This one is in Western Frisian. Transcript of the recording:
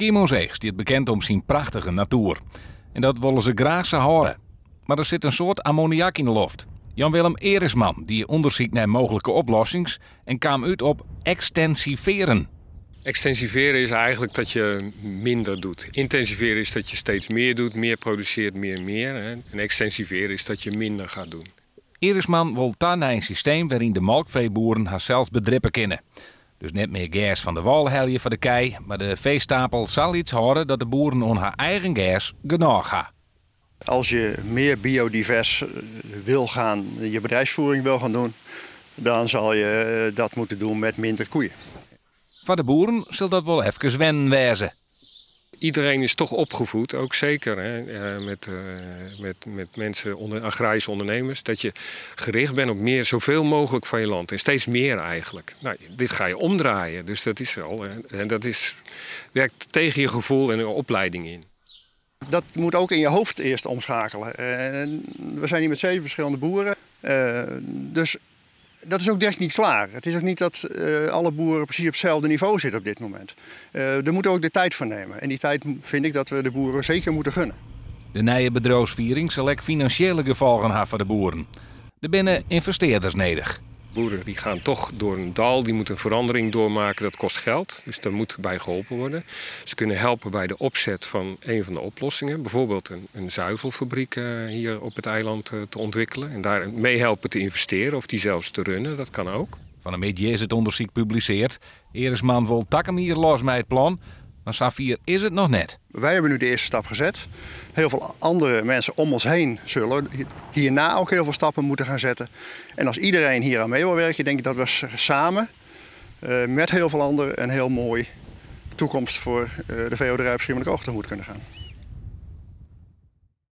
Skiermûntseach stiet bekend om syn prachtige natoer. En dat wolle se graach sa hâlde. Mar der sit in soad ammoniak yn de loft. Jan-Willem Erisman die ûndersyk nei mooglike oplossings en kaam út op ekstensiveren. Extensiveren is eigenlijk dat je minder doet. Intensiveren is dat je steeds meer doet, meer produceert, meer, meer. Hè. En extensiveren is dat je minder gaat doen. Erisman wol ta nei in systeem wêryn de molkfeeboeren harsels bedrippe kinne. Dus net mear gers fan de wâl helje foar de kij, mar de feestapel sa lyts hâlde dat de boeren oan har eigen gers genôch ha. Als je meer biodivers wil gaan, je bedrijfsvoering wil gaan doen, dan zal je dat moeten doen met minder koeien. Foar de boeren sil dat wol efkes wennen wêze. Iedereen is toch opgevoed, ook zeker hè, met mensen, agrarische ondernemers, dat je gericht bent op meer, zoveel mogelijk van je land en steeds meer eigenlijk. Nou, dit ga je omdraaien, dus dat is al, hè, en dat is, werkt tegen je gevoel en je opleiding in. Dat moet ook in je hoofd eerst omschakelen. En we zijn hier met 7 verschillende boeren, dus dat is ook direct niet klaar. Het is ook niet dat alle boeren precies op hetzelfde niveau zitten op dit moment. Daar moeten we ook de tijd voor nemen. En die tijd vind ik dat we de boeren zeker moeten gunnen. De nije bedriuwsfiering sil ek finansjele gefolgen ha foar de boeren. Der binne ynvestearders nedich. Boeren die gaan toch door een dal, die moeten een verandering doormaken, dat kost geld. Dus daar moet bij geholpen worden. Ze kunnen helpen bij de opzet van een van de oplossingen. Bijvoorbeeld een zuivelfabriek hier op het eiland te ontwikkelen. En daar mee helpen te investeren of die zelfs te runnen, dat kan ook. Fan 'e middei is it ûndersyk publisearre. Erisman wol takom jier los mei it plan, mar safier is it noch net. Wij hebben nu de eerste stap gezet. Heel veel andere mensen om ons heen zullen hierna ook heel veel stappen moeten gaan zetten. En als iedereen hier aan mee wil werken, denk ik dat we samen met heel veel anderen een heel mooi toekomst voor de veehouderij op Schiermonnikoog tegemoet kunnen gaan.